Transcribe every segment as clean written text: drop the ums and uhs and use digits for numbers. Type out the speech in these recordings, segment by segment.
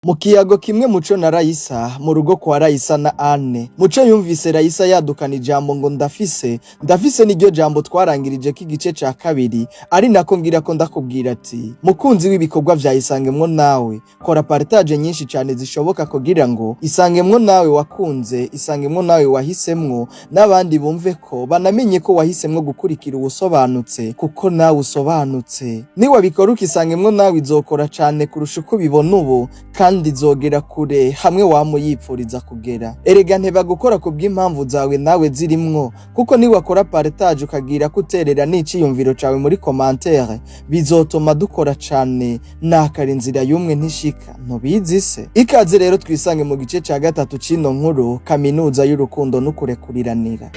Mu kiyago kimwe Muco na Raisa mu rugo kwa Raisa na Anne, Muco yumvise Raisa yadukana ijambo ngo "Ndafise, ndafise". Niryo jambo twarangirije ko igice ca kabiri, ari nako ngira ko ndakubwira ati: "Mukunzi w'ibikorwa vya Isangemwo nawe, kora partage nyinshi cane zishoboka kugira ngo Isangemwo nawe wakunze, Isangemwo nawe wahisemwo, n'abandi bumve ko banamenye ko wahisemwo gukurikira uwusobanutse, kuko nawe usobanutse. Niwabikora ukisangemwo nawe, izokora cane kurusha uko ubibona ubu, kandi izogera kure hamwe wamuyipfuriza kugera. Erega nteba gukora kubw'impamvu zawe nawe zirimwo, kuko niwakora partage ukagira ko uterera n'iciyumviro cawe muri commentaire, bizotuma dukora cane. Nakara inzira y'umwe ntishika, ntubizi se? Ikaze rero twisange mu gice ca gatatu c'ino nkuru, kaminuza y'urukundo n'ukurekuriranira.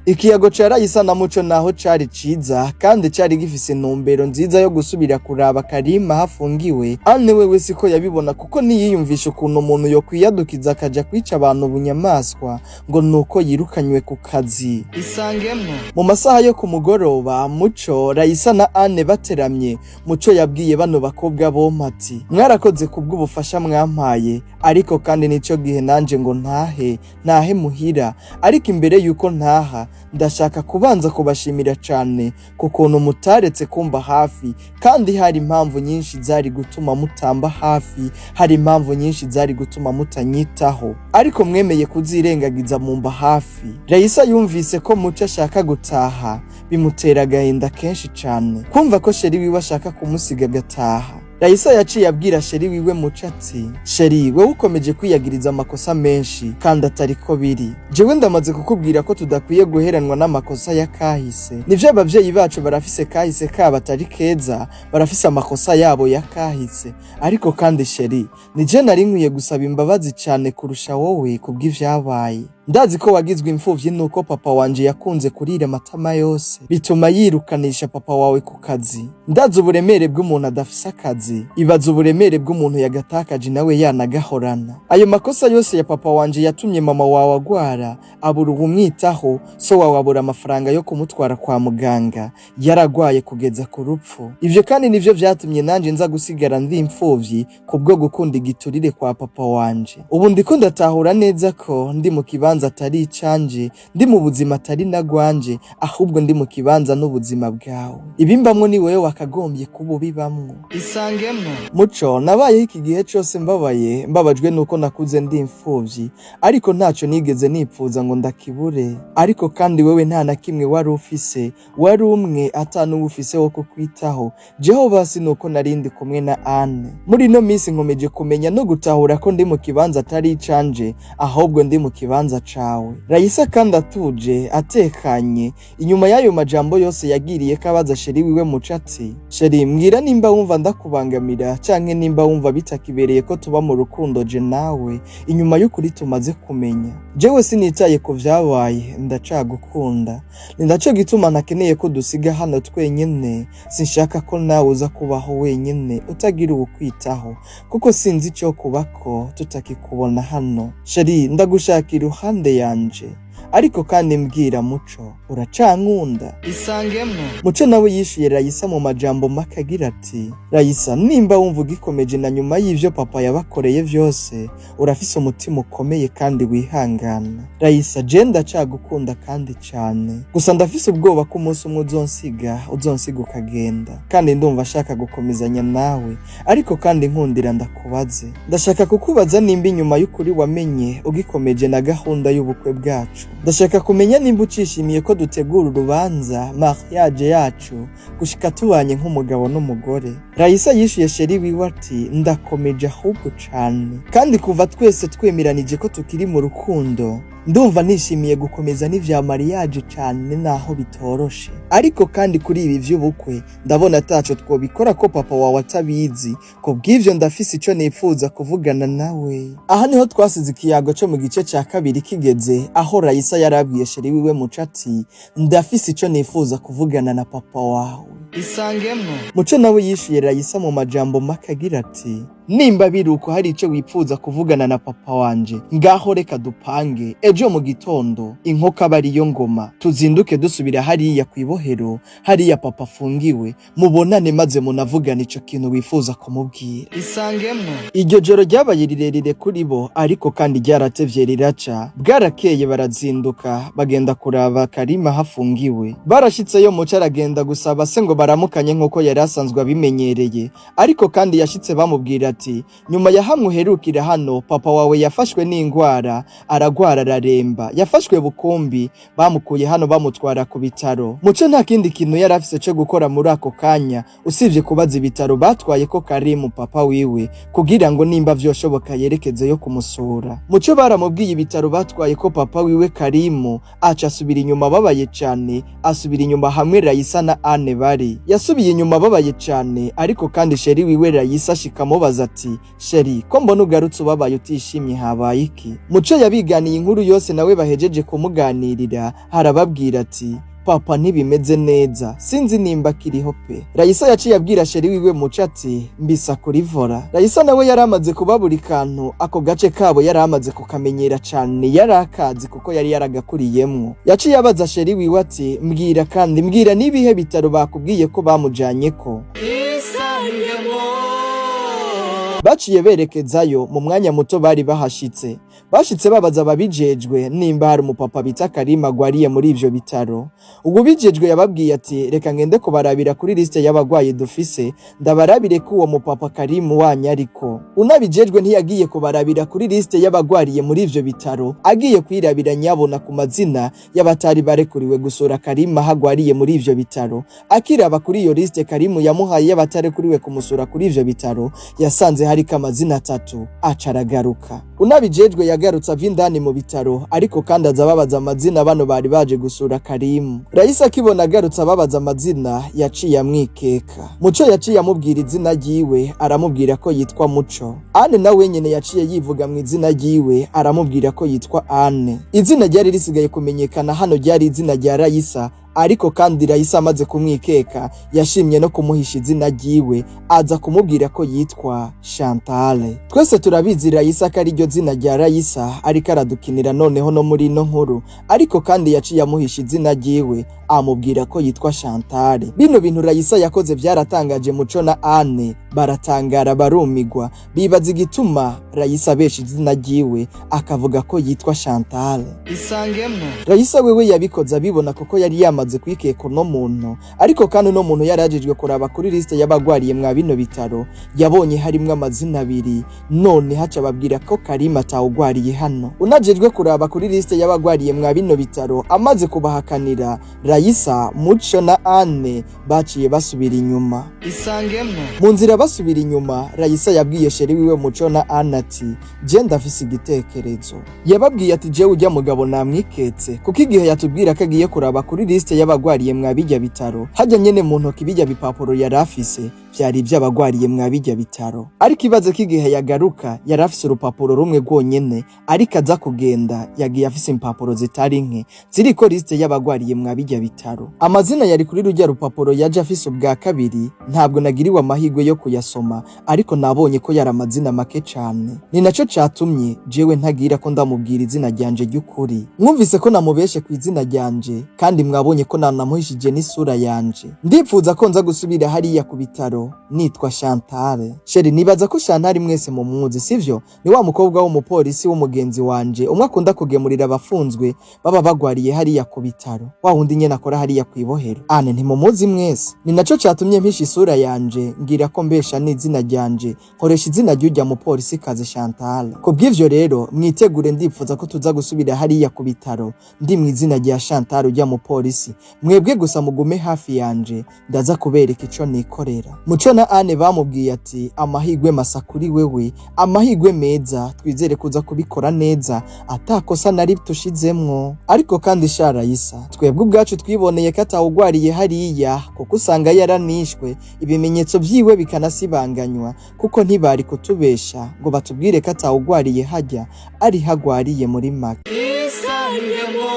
Ikiyago ca Raisa na Muco naho cari ciza kandi cari gifise intumbero nziza yo gusubira kuraba Karima hafungiwe, Anne wewe siko yabibona, kuko ntiyiyumvisha ukuntu umuntu yokwiyadukiza akaja kwica abantu bunyamaswa ngo nuko yirukanywe ku kazi. Isangemwo. Mu masaha yo ku mugoroba, Muco, Raisa na Anne bateramye, Muco yabwiye bano bakobwa bompi ati: "Mwarakoze kubw'ubufasha mwampaye, ariko kandi nico gihe nanje ngo ntahe, ntahe muhira. Ariko imbere yuko ntaha, ndashaka kubanza kubashimira cane ku kuntu mutaretse kumba hafi, kandi hari impamvu nyinshi zari gutuma mutamba hafi, hari impamvu nyinshi zari gutuma mutanyitaho, ariko mwemeye kuzirengagiza mumba hafi." Raisa yumvise ko Muco ashaka gutaha, bimutera agahinda kenshi cane kumva ko chéri wiwe ashaka kumusiga agataha. Raisa yaciye abwira chéri wiwe Muco ati: "Chéri, wewe ukomeje kwiyagiriza amakosa menshi kandi atari ko biri. Jewe ndamaze kukubwira ko tudakwiye guheranwa n'amakosa ya kahise. Nivyo, abavyeyi bacu barafise kahise kabo atari keza, barafise amakosa yabo ya kahise, ariko kandi chéri, ni je nari nkwiye gusaba imbabazi cane kurusha wowe kubw'ivyabaye. Ndazi ko wagizwe imfuvyi nuko papa wanje yakunze kurira amatama yose, bituma yirukanisha papa wawe ku kazi. Ndazi uburemere bw'umuntu adafise akazi, ibaza uburemere bw'umuntu yagatakaje nawe yanagahorana. Ayo makosa yose ya papa wanje yatumye mama wawe agwara, abura uwumwitaho, so wawe abura amafaranga yo kumutwara kwa muganga, yaragwaye kugeza ku rupfu. Ivyo kandi nivyo vyatumye nanje nza gusigara ndi imfuvyi kubwo gukunda igiturire kwa papa wanje. Ubu ndiko ndatahura neza ko ndi mu kibanza atari icanje, ndi mu buzima atari nagwanje, ahubwo ndi mu kibanza n'ubuzima bwawe. Ibimbamwo ni wewe wakagombye kuba ubibamwo." Isangemwo. "Muco, nabayeho iki gihe cose mbabaye, mbabajwe nuko nakuze ndi imfuvyi, ariko ntaco nigeze nipfuza ngo ndakibure. Ariko kandi wewe nta na kimwe wari ufise, wari umwe ata n'uwo ufise wo kukwitaho. Jeho basi nuko nari ndi kumwe na Anne. Muri ino minsi nkomeje kumenya no gutahura ko ndi mu kibanza atari icanje, ahubwo ndi mu kibanza cawe." Raisa kandi atuje atekanye, inyuma y'ayo majambo yose yagiriye ko abaza chéri wiwe Muco ati: "Chéri, mbwira nimba wumva ndakubangamira canke nimba wumva bitakibereye ko tuba mu rukundo je nawe, inyuma y'ukuri tumaze kumenya. Jewe sinitaye ku vyabaye, ndacagukunda. Ni naco gituma ntakeneye ko dusiga hano twenyene. Sinshaka ko nawe uza kubaho wenyene utagira uwukwitaho, kuko sinzi ico kubako tutakikubona hano. Chéri, ndagushaka iruhande yanje. Ariko kandi mbwira Muco, uracankunda?" Isangemwo. Muco nawe yishuye Raisa mu majambo make agira ati: "Raisa, nimba wumva ugikomeje na nyuma y'ivyo papa yabakoreye vyose, urafise umutima ukomeye kandi wihangana. Raisa, je ndacagukunda kandi cane, gusa ndafise ubwoba ko umunsi umwe uzonsiga, uzonsiga ukagenda, kandi ndumva ashaka gukomezanya nawe. Ariko kandi nkundira ndakubaze, ndashaka kukubaza nimba inyuma y'ukuri wamenye ugikomeje na gahunda y'ubukwe bwacu. Ndashaka kumenya nimba ucishimiye ko dutegura urubanza, mariage yacu, gushika tubanye nk'umugabo n'umugore." Raisa yishuye chéri wiwe ati: "Ndakomeje ahubwo cane, kandi kuva twese twemeranije ko tukiri mu rukundo, ndumva nishimiye gukomeza n'ivya mariage cane, naho bitoroshe. Ariko kandi kuri ibi vy'ubukwe ndabona ataco twobikora ko papa wawe atabizi. Kubw'ivyo ndafise ico nipfuza kuvugana nawe." Aha niho twasize ikiyago co mu gice ca kabiri kigeze, aho Raisa yarabwiye chéri wiwe Muco ati: "Ndafise ico nifuza kuvugana na papa wawe." Isangemwo. Muco nawe yishuye Raisa mu majambo make agira ati: Nimba biruko hari ico wipfuza kuvugana na papa wanje, ngaho reka dupange ejo mu gitondo, inkoko aba ariyo ngoma, tuzinduke dusubira hariya kw'ibohero, hariya papa afungiwe, mubonane maze munavugane ico kintu wifuza kumubwira. Isangemwo. Iryo joro ryabaye rirerire kuri bo, ariko kandi ryaratevye riraca. Bwarakeye barazinduka bagenda kuraba Karima hafungiwe. Barashitseyo, Muco aragenda gusaba se ngo baramukanye nk'uko yari asanzwe abimenyereye, ariko kandi yashitse bamubwira ati: "Nyuma ya hamwe uherukira hano, papa wawe yafashwe n'ingwara, aragwara araremba, yafashwe bukumbi, bamukuye hano bamutwara ku bitaro." Muco nta kindi kintu yari afise co gukora muri ako kanya usibye kubaza ibitaro batwaye ko Karimu papa wiwe, kugira ngo nimba vyoshoboka yerekezeyo kumusura. Muco baramubwiye ibitaro batwaye ko papa wiwe Karimu, aca asubira inyuma ababaye cane, asubira inyuma hamwe Rayisa na Anne bari. Yasubiye inyuma ababaye cane, ariko kandi chéri wiwe Rayisa ashika amubaza ati: "Chéri, ko mbona ugarutse ubabaye utishimye, habaye iki?" Muco yabiganiye inkuru yose nawe bahejeje kumuganirira, harababwira ati: "Papa ntibimeze neza, sinzi nimba akiriho pe." Rayisa yaciye abwira chéri wiwe Muco ati: "Mbisa kurivora." Rayisa nawe yari amaze kuba buri kantu, ako gace kabo yari amaze kukamenyera cane, yari akazi kuko yari yaragakuriyemwo. Yaciye abaza chéri wiwe ati: "Mbwira kandi, mbwira n'ibihe bitaro bakubwiye ko bamujanye ko?" Isangemwo. Baciye berekezayo mu mwanya muto bari bahashitse. Bashitse babaza ababijejwe nimba hari umupapa bita Karima agwariye muri ivyo bitaro. Uwubijejwe yababwiye ati: "Reka ngende kubarabira kuri liste y'abagwayi dufise, ndabarabire ko uwo mupapa Karimu wanyu ariko." Unabijejwe ntiyagiye kubarabira kuri liste y'abagwariye muri ivyo bitaro, agiye kwirabira nyabona ku mazina y'abatari barekuriwe gusura Karima aho agwariye muri ivyo bitaro. Akiraba kuri iyo liste Karimu yamuhaye y'abatarekuriwe kumusura kuri ivyo bitaro, yasanze hariko amazina atatu, aca aragaruka. Unabijejwe yagarutse ava indani mu bitaro, ariko kandi aza ababaza amazina bano bari baje gusura Karimu. Rayisa akibona agarutse ababaza amazina, yaciye amwikeka. Muco yaciye amubwira izina ryiwe, aramubwira ko yitwa Muco. Anne nawe nyene yaciye yivuga mu izina ryiwe, aramubwira ko yitwa Anne. Izina ryari risigaye kumenyekana hano ryari izina rya Rayisa, ariko kandi Rayisa amaze kumwikeka yashimye no kumuhisha izina ryiwe, aza kumubwira ko yitwa Chantal. Twese turabizi Rayisa ko ariryo zina rya Rayisa, ariko aradukinira noneho no muri ino nkuru, ariko kandi yaciye amuhisha izina ryiwe, amubwira ko yitwa Chantal. Bino bintu Rayisa yakoze byaratangaje Muco na Anne, baratangara barumigwa, bibaza igituma Rayisa abesha izina ryiwe akavuga ko yitwa Chantal. Isangemwo. Rayisa wewe yabikoze abibona kuko yari yamaze kwikeka uno muntu, ariko kandi uno muntu yarajejwe kuraba kuri liste y'abagwariye mwa bino bitaro, yabonye harimwo amazina abiri, none haca ababwira ko Karima atawugwariye hano. Unajejwe kuraba kuri liste y'abagwariye mwa bino bitaro amaze kubahakanira, Rayisa, Muco na Anne baciye basubira inyuma. Isangemwo. Mu nzira basubira inyuma, Rayisa yabwiye chéri wiwe Muco na Anne ati: "Je ndafise igitekerezo." Yababwiye ati: "Jewe ujya mugabo namwiketse, kuko igihe yatubwira ko agiye kuraba kuri liste y'abagwariye mwa bijya bitaro, hajya nyene mu ntoki bijya bipapuro yari afise vyari ivy'abagwariye mwa bijya bitaro, ariko ibaze ko igihe yagaruka yari afise urupapuro rumwe rwonyene, ariko aza kugenda yagiye afise impapuro zitari nke ziriko liste y'abagwariye mwa bijya bitaro. Amazina yari kuri rujya rupapuro yaje afise ubwa kabiri ntabwo nagiriwe amahirwe yo kuyasoma, ariko nabonye ko yari amazina make cane. Ni naco catumye jewe ntagira ko ndamubwira izina ryanje ry'ukuri. Mwumvise ko namubeshe ku izina ryanje, kandi mwabonye ko nanamuhishije n'isura yanje. Ndipfuza ko nza gusubira hariya ku bitaro nitwa Chantal. Chéri, nibaza ko Chantal mwese mumuzi, sivyo? Ni wa mukobwa w'umupolisi w'umugenzi wanje, umwe akunda kugemurira abafunzwe baba bagwariye hariya ku bitaro, wa wundi nyene akora hariya kw'ibohero. Ane ntimumuzi mwese? Ni naco catumye mpisha isura yanje, ngira ko mbesha n'izina ryanje, nkoresha izina ry'urya mupolisi kazi Chantal. Kubw'ivyo rero mwitegure, ndipfuza ko tuza gusubira hariya ku bitaro ndi mu izina rya Chantal ujya mupolisi. Mwebwe gusa mugume hafi yanje, ndaza kubereka ico nikorera." Muco na Anne bamubwiye ati: "Amahigwe masa kuri wewe, amahigwe meza, twizere kuza kubikora neza atakosa nari tushizemwo. Ariko kandi sha Rayisa, twebwe ubwacu twiboneye ko atawugwariye hariya, kuko usanga yaranishwe, ibimenyetso vyiwe bikanasibanganywa, kuko ntibari kutubesha ngo batubwire ko atawugwariye hajya ari hagwariye." Muri make Isangemwo.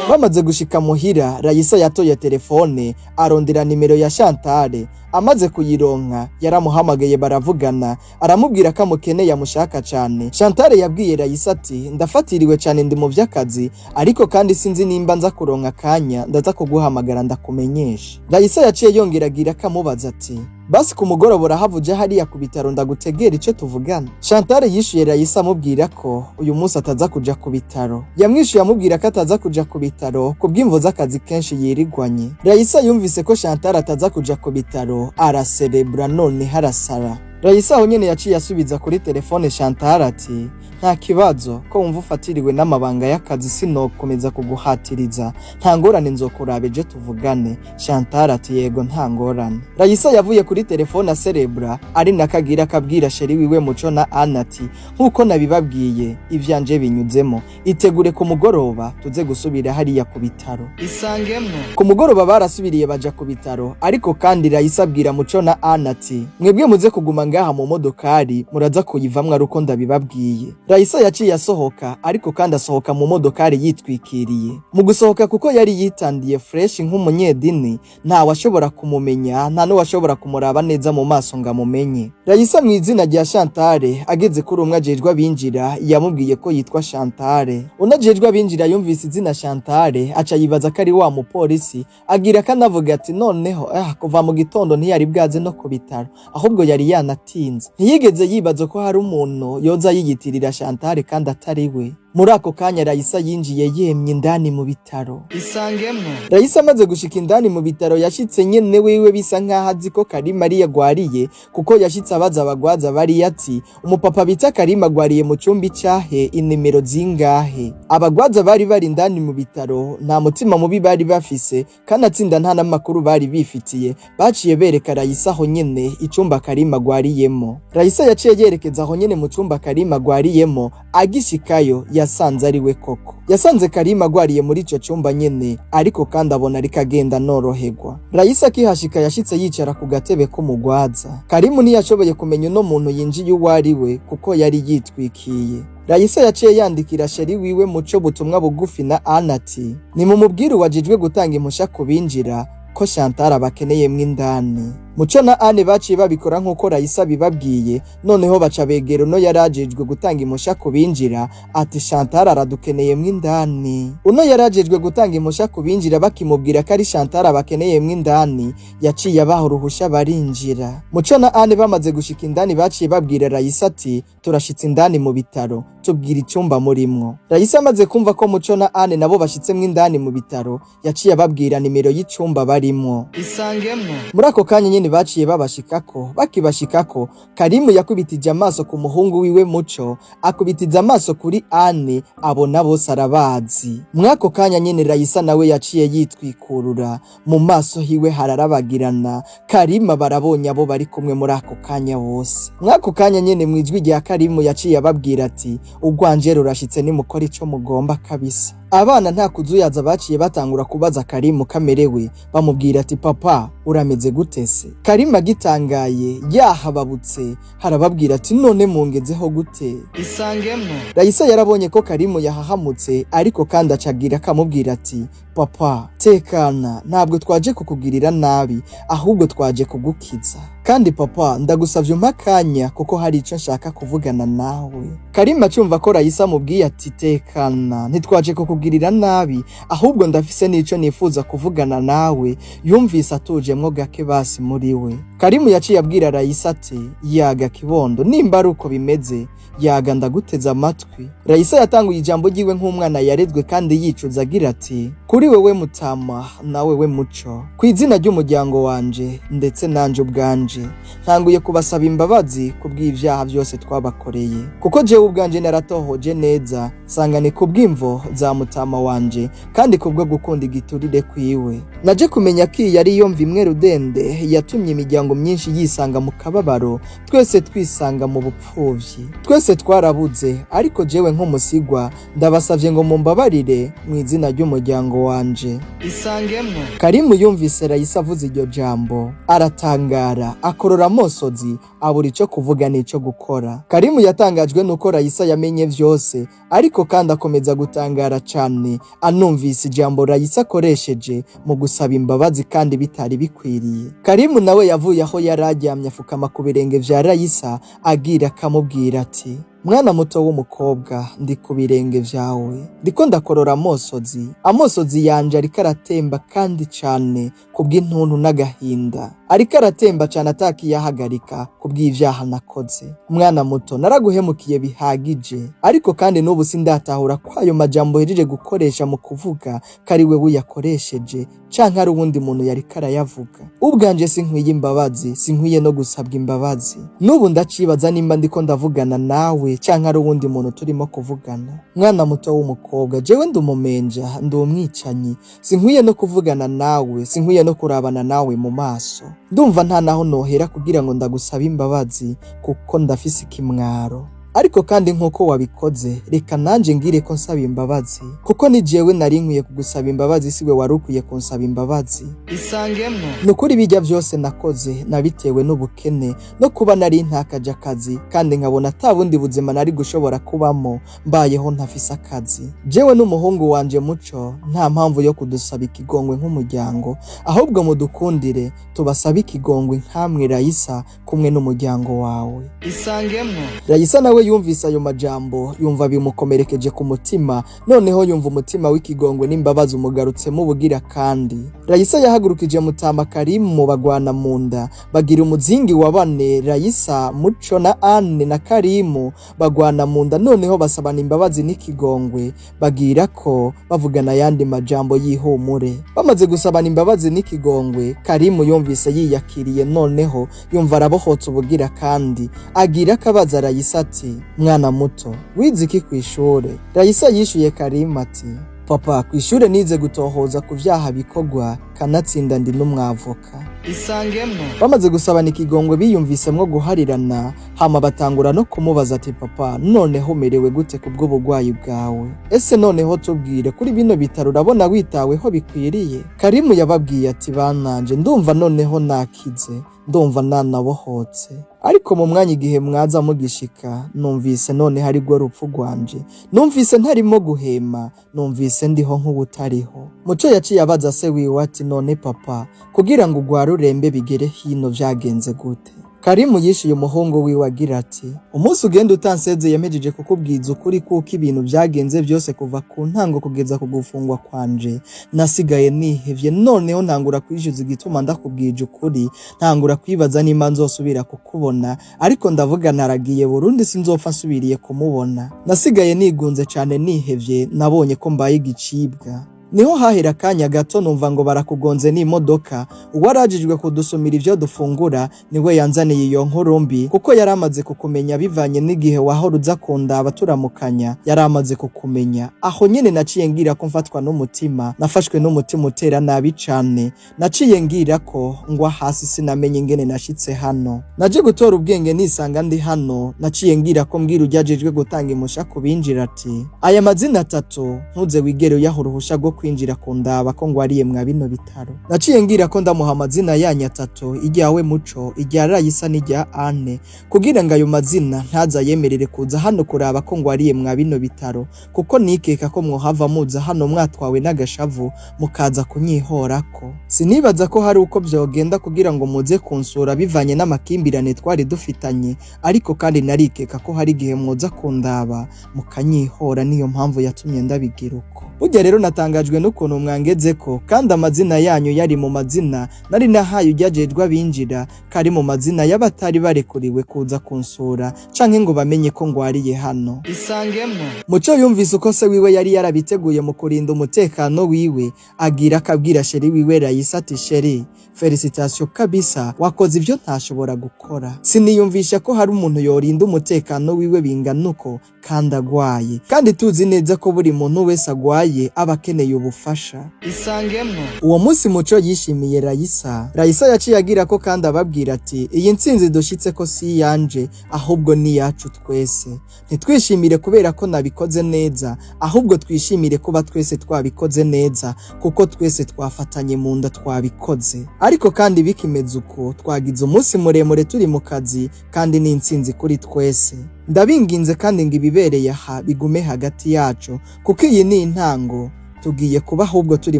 Bamaze gushika muhira, Rayisa yatoye telefone, arondera nimero ya Shantale. Amaze kuyironka, yaramuhamagaye baravugana, aramubwira ko amukeneye, amushaka cane. Shantale yabwiye Rayisa ati: "Ndafatiriwe cane, ndi mu vy'akazi, ariko kandi sinzi nimba nza kuronka akanya, ndaza kuguhamagara ndakumenyesha." Rayisa yaciye yongera agira akamubaza ati: "Basi ku mugoroba urahava uje hariya ku bitaro ndagutegera ico tuvugana?" Shantale yishuye Rayisa amubwira ko uyu munsi ataza kuja ku bitaro. Yamwishuye amubwira ko ataza kuja ku bitaro kubw'imvo z'akazi kenshi yirigwanye. Rayisa yumvise ko Shantale ataza kuja ku bitaro, araserebura, none harasara. Rayisa aho nyene yaciye asubiza kuri telefone Shantale ati: "Nta kibazo, ko wumva ufatiriwe n'amabanga y'akazi sinokomeza kuguhatiriza, nta ngorane, nzokuraba ejo tuvugane." Shantale ati: "Yego, nta ngorane." Rayisa yavuye kuri telefone aserebura, ari nakagira akabwira chéri wiwe Muco na Anna ati: "Nk'uko nabibabwiye, ivyanje binyuzemo, itegure ku mugoroba tuze gusubira hariya ku bitaro." Isangemwo. Ku mugoroba barasubiriye baja ku bitaro, ariko kandi Rayisa abwira Muco na Anna ati: "Mwebwe muze kuguma ngaha mu modokari, muraza kuyivamwo ari uko ndabibabwiye." Rayisa yaciye asohoka, ariko kandi asohoka mu modokari yitwikiriye. Mu gusohoka, kuko yari yitandiye fresh nk'umunyedini, ntawe ashobora kumumenya, nta n'uwashobora kumuraba neza mu maso ngo amumenye. Rayisa mu izina rya Shantale ageze kuri umwe ajejwe abinjira, yamubwiye ko yitwa Shantale. Unajejwe abinjira yumvise izina Shantale, aca yibaza ko ari wa mupolisi, agira akanavuga ati: "Noneho kuva mu gitondo ntiyari bwaze no ku bitaro, ahubwo yari yanatinze." Ntiyigeze yibaza ko hari umuntu yoza yiyitirira Shantale kandi atari we. Muri ako kanya Rayisa yinjiye yemye indani mu bitaro. Isangemwo. Rayisa amaze gushika indani mu bitaro, yashitse nyene wiwe bisa nkaho azi ko Karima ari yagwariye, kuko yashitse abaza abagwaza bari ati: "Umupapa bita Karima agwariye mu cumba icahe, inimero zingahe?" Abagwaza bari bari indani mu bitaro nta mutima mubi bari bafise, kandi atsinda nta n'amakuru bari bifitiye. Baciye bereka Rayisa aho nyene icumba Karima agwariyemo. Rayisa yaciye yerekeza aho nyene mu cumba Karima agwariyemo. Agishikayo yasanze ari we koko. Yasanze Karima agwariye muri ico cumba nyene, ariko kandi abona ariko agenda anoroherwa. Rayisa akihashika yashitse yicara ku gatebe k'umugwaza. Karimu ntiyashoboye kumenya uno muntu yinjiye uwo ari we kuko yari yitwikiye. Rayisa yaciye yandikira chéri wiwe Muco butumwa bugufi na Anna ati: "Nimumubwire uwajejwe gutanga impusha ku binjira ko Chantal abakeneyemwo indani." Muco na Anne baciye babikora nk'uko Rayisa bibabwiye, noneho baca begera uno yari ajejwe gutanga impusha ku binjira ati: "Chantal aradukeneyemwo indani." Uno yari ajejwe gutanga impusha ku binjira bakimubwira ko ari Chantal abakeneyemwo indani, yaciye abaha uruhusha barinjira. Muco na Anne bamaze gushika indani, baciye babwira Rayisa ati: "Turashitse indani mu bitaro, tubwira icumba murimwo." Rayisa amaze kumva ko Muco na Anne nabo bashitsemwo indani mu bitaro, yaciye ababwira nimero y'icumba barimwo. Isangemwo. Muri ako kanya nyene baciye babashikako. Bakibashikako, Karimu yakubitije amaso ku muhungu wiwe Muco, akubitiza amaso kuri Anne, abona bose arabazi. Mwako kanya nyene Rayisa nawe yaciye yitwikurura, mu maso hiwe hararabagirana. Karima barabonye abo bari kumwe muri ako kanya bose. Mwako kanya nyene, mwijwi rya Karimu yaciye ababwira ati: "Urwanje rurashitse, nimukora ico mugomba kabisa." Abana nta kuzuyaza baciye batangura kubaza Karimu kamerewe, bamubwira ati: "Papa, urameze gute se?" Karimu agitangaye yahababutse, harababwira ati: "None mungezeho gute?" Isangemwo. Rayisa yarabonye ko Karimu yahahamutse, ariko kandi acagira akamubwira ati: "Papa, tekana, ntabwo twaje kukugirira nabi, ahubwo twaje kugukiza. Kandi papa, ndagusavye umpe akanya kuko hari ico nshaka kuvugana nawe." Karimu acumva ko Rayisa amubwiye ati: "Tekana, ntitwaje kukugirira nabi, ahubwo ndafise n'ico nifuza kuvugana nawe," yumvise atujemwo gake basi muri we. Karimu yaciye abwira Rayisa ati: "Yaga kibondo, nimba ari uko bimeze, yaga ndaguteze amatwi." Rayisa yatanguye ijambo ryiwe nk'umwana yarezwe kandi yicuza, agira ati: "Kuri wewe Mutama, nawe we Muco, ku izina ry'umuryango wanje ndetse nanje ubwanje, ntanguye kubasaba imbabazi kubw'ivyaha byose twabakoreye, kuko jewe ubwanje naratohoje neza sanga ni kubw'imvo za mutama wanje kandi kubwo gukunda igiturire kwiwe. Naje kumenya ko iyi ari yo mva imwe rudende yatumye imiryango myinshi yisanga mu kababaro, twese twisanga mu bupfuvyi, twese twarabuze. Ariko jewe nk'umusigwa ndabasavye ngo mumbabarire mu izina ry'umuryango wanje." Isangemwo. Karimu yumvise Rayisa avuze iryo jambo, aratangara, akorora amosozi, abura ico kuvuga n'ico gukora. Karimu yatangajwe nuko Rayisa yamenye vyose, ariko Ariko kandi akomeza gutangara cane anumvise ijambo Rayisa akoresheje mu gusaba imbabazi kandi bitari bikwiriye. Karimu nawe yavuye aho yari aryamye, afukama ku birenge vya Rayisa, agira akamubwira ati: "Mwana muto w'umukobwa, ndi ku birenge vyawe, ndiko ndakorora amosozi. Amosozi yanje ariko aratemba kandi cane kubw'intuntu n'agahinda, ariko aratemba cane atakiyahagarika kubw'ivyaha nakoze. Mwana muto, naraguhemukiye bihagije, ariko kandi n'ubu sindatahura ko ayo majambo uhejeje gukoresha mu kuvuga ko ari wewe uyakoresheje canke ari uwundi muntu yariko arayavuga. Ubwanje sinkwiye imbabazi, sinkwiye no gusabwa imbabazi. N'ubu ndacibaza nimba ndiko ndavugana nawe canke ari uwundi muntu turimo kuvugana. Mwana muto w'umukobwa, jewe ndi umumenja, ndi umwicanyi, sinkwiye no kuvugana nawe, sinkwiye no kurabana nawe mu maso. Ndumva nta naho nohera kugira ngo ndagusabe imbabazi, kuko ndafise ikimwaro. Ariko kandi nk'uko wabikoze, reka nanje ngire ko nsaba imbabazi, kuko ni jewe nari nkwiye kugusaba imbabazi, siwe wari ukwiye kunsaba imbabazi." Isangemwo. Nukuri bijya vyose nakoze nabitewe n'ubukene no kuba nari ntakaje akazi, kandi nkabona ata bundi buzima nari gushobora kubamo mbayeho ntafise akazi. Jewe n'umuhungu wanje Muco, nta mpamvu yo kudusaba ikigongwe nk'umuryango, ahubwo mudukundire tubasabe ikigongwe nkamwe Rayisa kumwe n'umuryango wawe." Isangemwo. Rayisa nawe yumvise ayo majambo, yumva bimukomerekeje ku mutima. Noneho yumva umutima w'ikigongwe n'imbabazi umugarutsemo ubugira kandi. Rayisa yahagurukije Mutama Karimu, bagwana mu nda, bagira umuzingi wa bane: Rayisa, Muco na Anne na Karimu, bagwana mu nda. Noneho basabana imbabazi n'ikigongwe, bagira ko bavugana ayandi majambo y'ihumure. Bamaze gusabana imbabazi n'ikigongwe, Karimu yumvise yiyakiriye, noneho yumva arabohotse ubugira kandi. Agira akabaza Rayisa ati: "Mwana muto, wize iki kw'ishure?" Rayisa yishuye Karimu ati: "Papa, kw'ishure nize gutohoza ku vyaha bikorwa, kanatsinda ndi n'umwavoka." Isangemwo. Bamaze gusabana ikigongwe, biyumvisemwo guharirana, hama batangura no kumubaza ati: "Papa, noneho umerewe gute kubw'ubugwayi bwawe? Ese noneho tubwire, kuri bino bitaro urabona witaweho bikwiriye?" Karimu yababwiye ati: "Bananje, ndumva noneho nakize, ndumva nanabohotse, ariko mu mwanya igihe mwaza mugishika, numvise none hari rwo rupfu rwanje. Numvise ntarimo guhema, numvise ndiho nk'uwutariho." Muco yaciye abaza se wiwe ati: "None papa, kugira ngo ugware urembe bigere hino vyagenze gute?" Karimu yishuye umuhungu wiwe agira ati: "Umunsi ugenda utansezeye, mpejeje kukubwiza ukuri kuko ibintu vyagenze vyose kuva ku ntango kugeza ku gufungwa kwanje, nasigaye nihevye. Noneho ntangura kwishyuza igituma ndakubwije ukuri, ntangura kwibaza nimba nzosubira kukubona, ariko ndavuga naragiye Burundi, sinzopfa nsubiriye kumubona. Nasigaye nigunze cane, nihevye, nabonye ko mbaye igicibwa. Niho hahera akanya gato numva ngo barakugonze n'imodoka. Uwarajijwe kudusumira ivyo dufungura niwe yanzaniye iyo nkuru mbi, kuko yari amaze kukumenya bivanye n'igihe wahora uza kundaba turamukanya, yari amaze kukumenya. Aho nyene naciye ngira ko mfatwa n'umutima, nafashwe n'umutima utera nabi cane, naciye ngira ko ngwa hasi, sinamenye ingene nashitse hano. Naje gutora ubwenge nisanga ndi hano. Naciye ngira ko mbwira ujyajejwe gutanga impusha ku binjira ati: 'Aya mazina atatu ntuze wigere uyaha uruhusha rwo kwinjira kundaba ko ngwariye mwa bino bitaro.' Naciye ngira ko ndamuha amazina yanyu atatu, iryawe Muco, irya Rayisa n'irya Anne, kugira ngo ayo mazina ntazayemerere kuza hano kuraba ko ngwariye mwa bino bitaro, kuko nikeka ko mwohava muza hano mwatwawe n'agashavu mukaza kunyihorako. Sinibaza ko hari uko vyogenda kugira ngo muze kunsura bivanye n'amakimbirane twari dufitanye, ariko kandi narikeka ko hari igihe mwoza kundaba mukanyihora, niyo mpamvu yatumye ndabigira uko. Burya rero natangajwe n'ukuntu mwangezeko, kandi amazina yanyu yari mu mazina nari nahaye ujyajejwe abinjira, kari mu mazina y'abatari barekuriwe kuza kunsura canke ngo bamenye ko ngwariye hano." Isangemwo. Muco yumvise uko se wiwe yari yarabiteguye mu kurinda umutekano wiwe, agira akabwira chéri wiwe Rayisa ati: "Chéri, félicitations kabisa, wakoze ibyo ntashobora gukora. Siniyumvisha ko hari umuntu yorinda umutekano wiwe bingana uko kandi agwaye, kandi tuzi neza ko buri muntu wese agwaye aba akeneye." Ubufasha. Isangemwo. Uwo munsi Muco yishimiye Rayisa. Rayisa yaciye agira ko kandi ababwira ati: "Iyi ntsinzi dushitse ko si iyanje, ahubwo ni iyacu twese. Ntitwishimire kubera ko nabikoze neza, ahubwo twishimire kuba twese twabikoze neza, kuko twese twafatanye mu nda twabikoze. Ariko kandi bikimeze uko, twagize umunsi muremure turi mu kazi, kandi ni intsinzi kuri twese. Ndabinginze kandi ngo ibibereye aha bigume hagati yacu, kuko iyi ni intango. Tugiye kuba ahubwo turi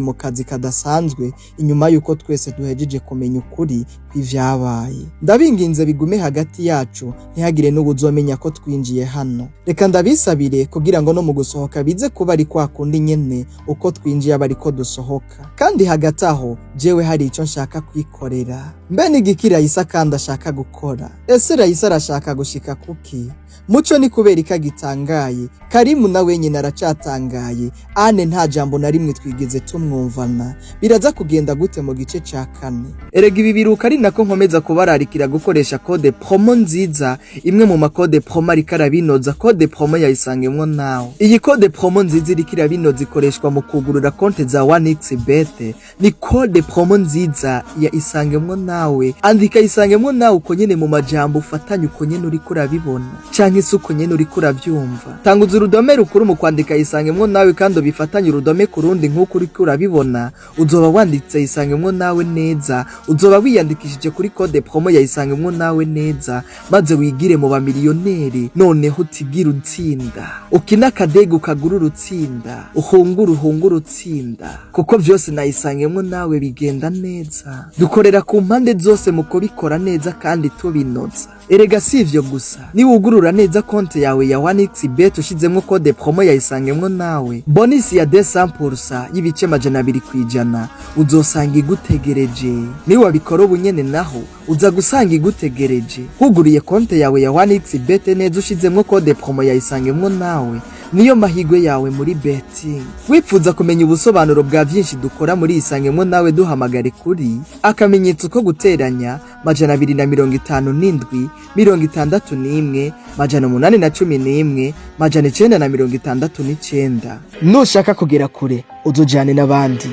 mu kazi kadasanzwe inyuma y'uko twese duhejeje kumenya ukuri kw'ivyabaye. Ndabinginze bigume hagati yacu, ntihagire n'uwuzomenya ko twinjiye hano. Reka ndabisabire kugira ngo no mu gusohoka bize kuba ari kwa kundi nyene, uko twinjiye aba ariko dusohoka. Kandi hagati aho jewe hari ico nshaka kwikorera." Mbe n'igiki Rayisa kandi ashaka gukora? Ese Rayisa arashaka gushika kuki? Muco ni kubera ko agitangaye? Karimu na wenyine aracatangaye. Ane nta jambo na rimwe twigeze tumwumvana. Biraza kugenda gute mu gice ca kane? Erega ibi biruka ari nako nkomeza kubararikira gukoresha code promo nziza, imwe mu makode promo ariko arabinoza, code promo yayisangemwo nawe. Iyi code promo nziza iriko irabinoza ikoreshwa mu kugurura konte za 1xBet. Ni code promo nziza ya Isangemwo nawe. Andika Isangemwo nawe uko nyene mu majambo ufatanye, uko nyene uriko urabibona canke se uko nyene uriko uravyumva. Tanguza urudome rukuru mu kwandika Isangemwo nawe, kandi ubifatanye urudome ku rundi nk'uko uriko urabibona. Uzoba wanditse Isangemwo nawe neza, uzoba wiyandikishije kuri code promo ya Isangemwo nawe neza, maze wigire mu bamiliyoneri. Noneho utigira utsinda, ukina akadege ukagura urutsinda, uhungura uhungura utsinda, kuko vyose nayisangemwo nawe bigenda neza. Dukorera ku mpande zose mu kubikora neza kandi tubinoza. Erega si ivyo gusa, niwugurura neza konti yawe ya 1xBet ushizemwo code promo ya Isangemwo nawe, bonus ya 200% y'ibice 200% uzosanga igutegereje. Niwabikora ubunyene naho uza gusanga igutegereje. Wuguriye konti yawe ya 1xBet neza ushizemwo code promo ya Isangemwo nawe, niyo mahigwe yawe muri betting. Wipfuza kumenya ubusobanuro bwa vyinshi dukora muri Isangemwo nawe, duhamagare kuri akamenyetso ko guteranya 257 61 811 969. Nushaka kugera kure uzujane n'abandi,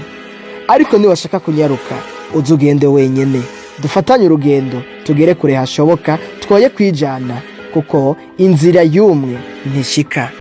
ariko niwashaka kunyaruka uzugende wenyene. Dufatanye urugendo tugere kure hashoboka, twoye kwijana, kuko inzira y'umwe ntishika.